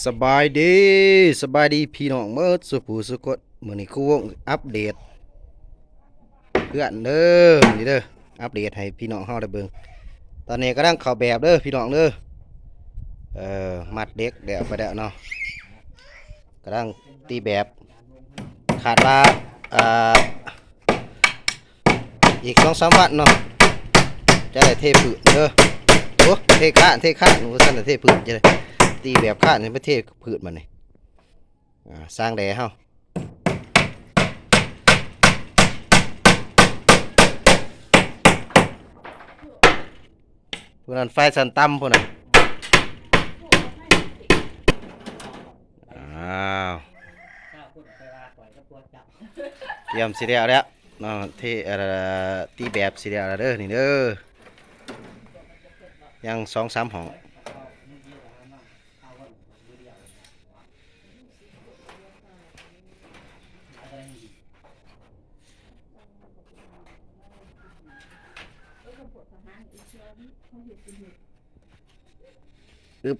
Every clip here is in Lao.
ສະບາຍດີ ສະບາຍດີພີ່ນ້ອງເໝິດສູ່ຜູ້ສູ່ຄົນ. ມື້ນີ້ຄູວົງອັບເດດເຮືອນເດີ ນີ້ເດີ ອັບເດດໃຫ້ພີ່ນ້ອງເຮົາໄດ້ເບິ່ງ. ຕອນນີ້ກຳລັງເຂົ້າແບບເດີພີ່ນ້ອງເດີ. ເອີ ມັດເຫຼັກແລ້ວໄປແລ້ວເນາະ ກຳລັງຕີແບບ ຄາດວ່າ ເອີ ອີກສອງສາມວັນເນາະ ຈະໄດ້ເທພື້ນເດີ. ໂອ້ ເທຄານ ເທຄານ ບໍ່ທັນໄດ້ເທພື້ນ ຈະໄດ້ຕີແບບຄານໃຫ້ມັນເທພື້ນບັດນີ້. ອ່າ ສ້າງແດ່ເຮົາ ຜູ້ນັ້ນໄຟຊັ້ນຕ່ຳ ຜູ້ນັ້ນ. ອ້າວ ຕຽມຊິແລ້ວແລ້ວເນາະ ທີ່ ເອີ ຕີແບບຊິແລ້ວແລ້ວເດີ ນີ້ເດີ ຍັງສອງສາມຫ້ອງ. ອຶບ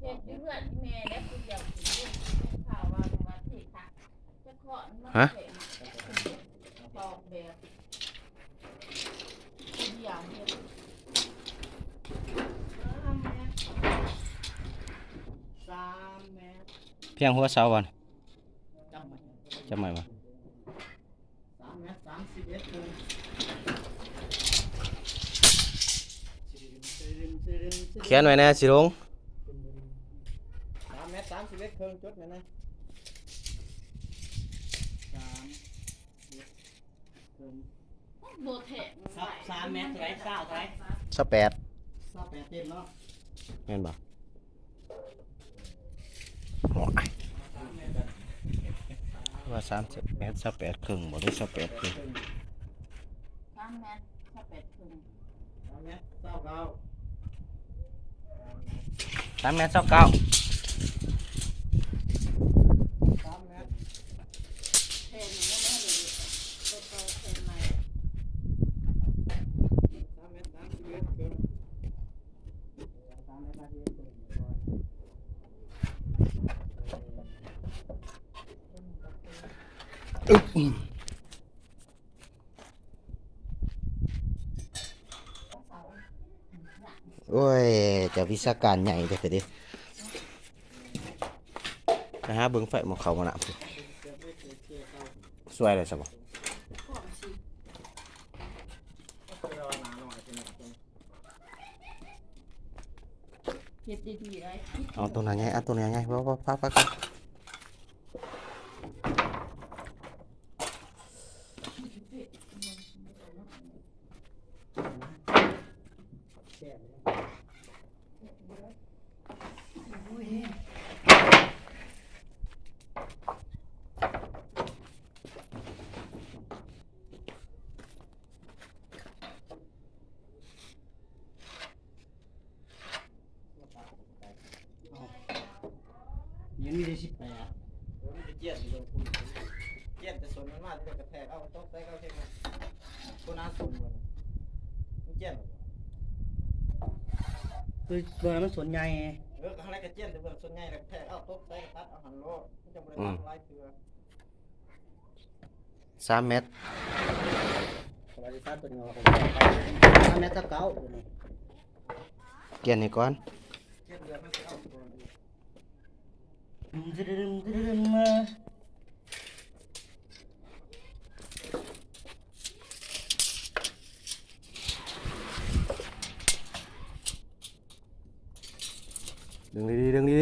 ເຮັດຢູ່ເຮືອນແມ່ແລ້ວ ຜູ້ດຽວກິນ ໄດ້ຍິນຂ່າວວ່າ ວ່າເທຄະ ຈະເຄາະມັນ ຮະ ແຂງ ອອກແບບ ຜູ້ດຽວເຮັດ ສາມແມັດ ພຽງຫົວເສົາບໍ່? ຈຳໄວ້ ຈຳໄວ້ບໍ່? ສາມແມັດສາມສິບເອັດເຄິ່ງ ຂຽນໄວ້ແດ່ ຊິລົງ ສາມແມັດສາມສິບເອັດເຄິ່ງ ຈົດໄວ້ນະ ສາມເອັດເຄິ່ງ ບໍ່ແທ້ ສາມແມັດເທົ່າໃດ? ຊາວເທົ່າໃດ? ຊາວແປດ ຊາວແປດເຕັມເນາະ ແມ່ນບໍ່? ໂອ້ຍ ວ່າສາມສິບແມັດ ຊາວແປດເຄິ່ງບໍ່ ຫຼື ຊາວແປດເຄິ່ງ? ສາມແມັດ ຊາວແປດເຄິ່ງ ສາມແມັດຊາວເກົ້າ ສາມແມັດຊາວເກົ້າ ສາມແມັດ ແຜ່ນນີ້ຍັງບໍ່ທັນໄດ້ເຮັດ ເພິ່ນກໍແຜ່ນໃໝ່ ສາມແມັດສາມສິບເອັດເຄິ່ງ. ໂອ້ຍ ເຈົ້າວິຊາການໃຫຍ່ແທ້ໆເດ້ ໄປຫາເບິ່ງໄຟໝໍ້ເຂົ້າໝໍ້ນ້ຳ ຊ່ວຍໄດ້ຊະບໍ່? ເຮັດດີໆໄດ໋ ເອົາຕົວໜ້າໃຫຍ່ ເອົາຕົວໜ້າໃຫຍ່ ພໍໆ ພາໄປກ່ອນ. ນີ້ມີແຕ່ສິບແປດ ໂອ້ຍ ມັນໄປຈຽນຢູ່ເທິງພຸ້ນ ຈຽນແຕ່ສົນມັນມາ ແຕ່ກະແທກເອົາ ຕົກໃສ່ເຂົາເທັງ ຄົນຫາສົນບໍ່ ມັນຈຽນ ຄືເບື້ອງນັ້ນມັນສົນໃຫຍ່ ເອີ ກະຫັ້ນແຫຼະ ກະຈຽນແຕ່ເບື້ອງສົນໃຫຍ່ ແລ້ວກະແທກເອົາ ຕົກໃສ່ ກະຕັດເອົາຫັ້ນໂລດ ມັນຈະບໍ່ໄດ້ຕັດຫຼາຍເທື່ອ. ສາມແມັດ ສາມແມັດຊາວເກົ້າ ຕົວນີ້ ກຽນໃຫ້ກ່ອນ. ດຶງດີໆ ດຶງດີໆ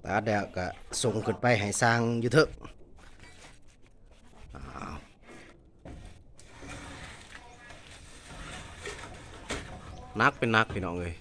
ຕັດແລ້ວກະສົ່ງຂຶ້ນໄປໃຫ້ຊ່າງຢູ່ເທິງ. ໜັກເປັນໜັກ ພີ່ນ້ອງເອີຍ.